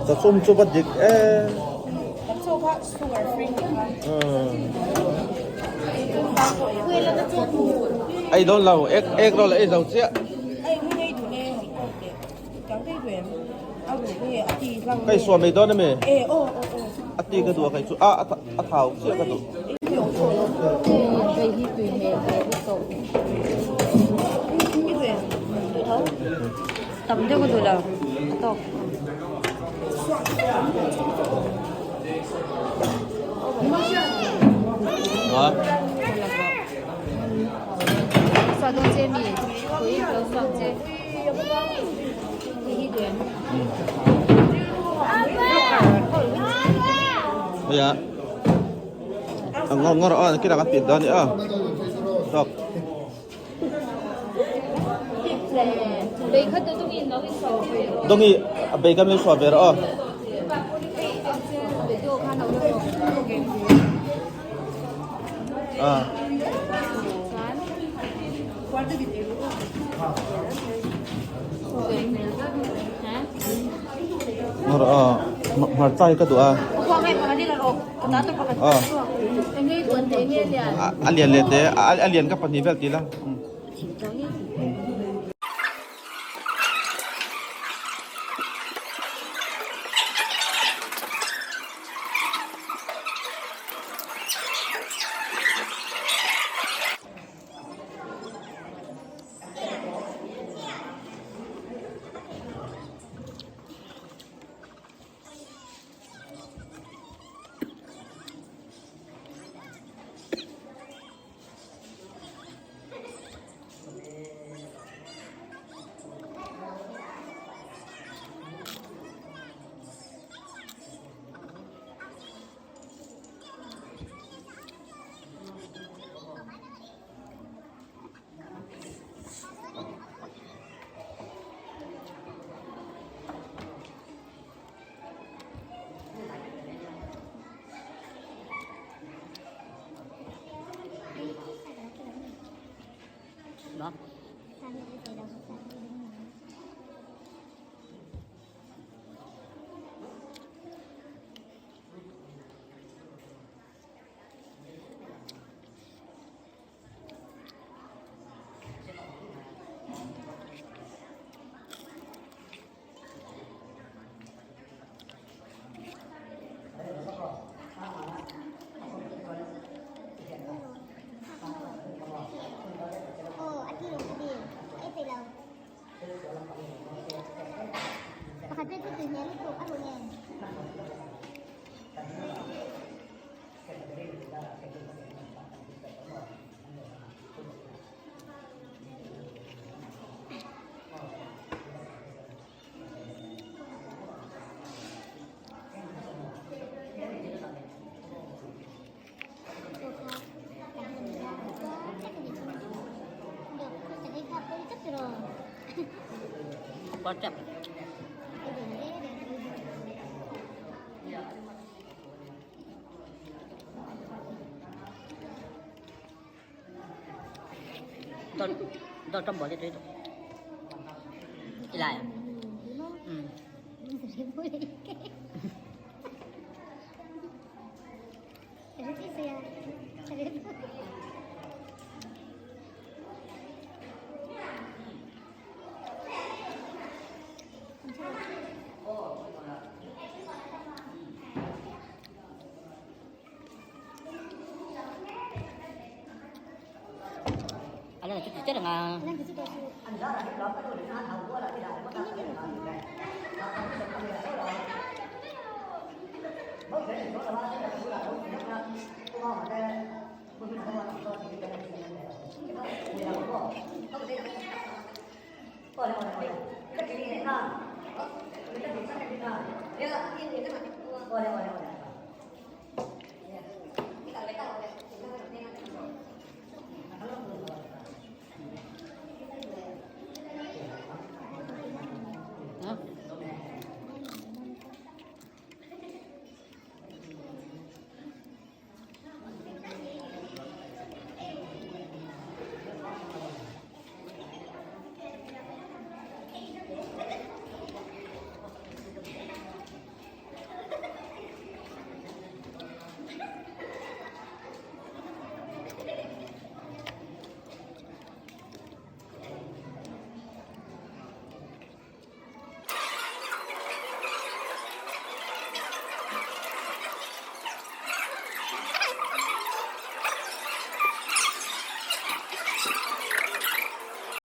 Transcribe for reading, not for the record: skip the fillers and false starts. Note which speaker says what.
Speaker 1: Chawchhum chu va dik e. Ei dawn lo, egg egg roll a ei zo chiah. Ka insuah mai dawn ami? A ti ka duh a kai chu a a thau chiah ka duh.
Speaker 2: Tam deuh ka duh lo a tawk. Suah dawn che mi tui lo suak che.
Speaker 1: Hei a a ngawr ngawr a kinah kan tih dan a ni a tawk. Dongi a bei kan lo suah ve rawh aw. Ah. Hmarcha hi ka duh a. A lian leh te a lian ka pahnih vel tih la.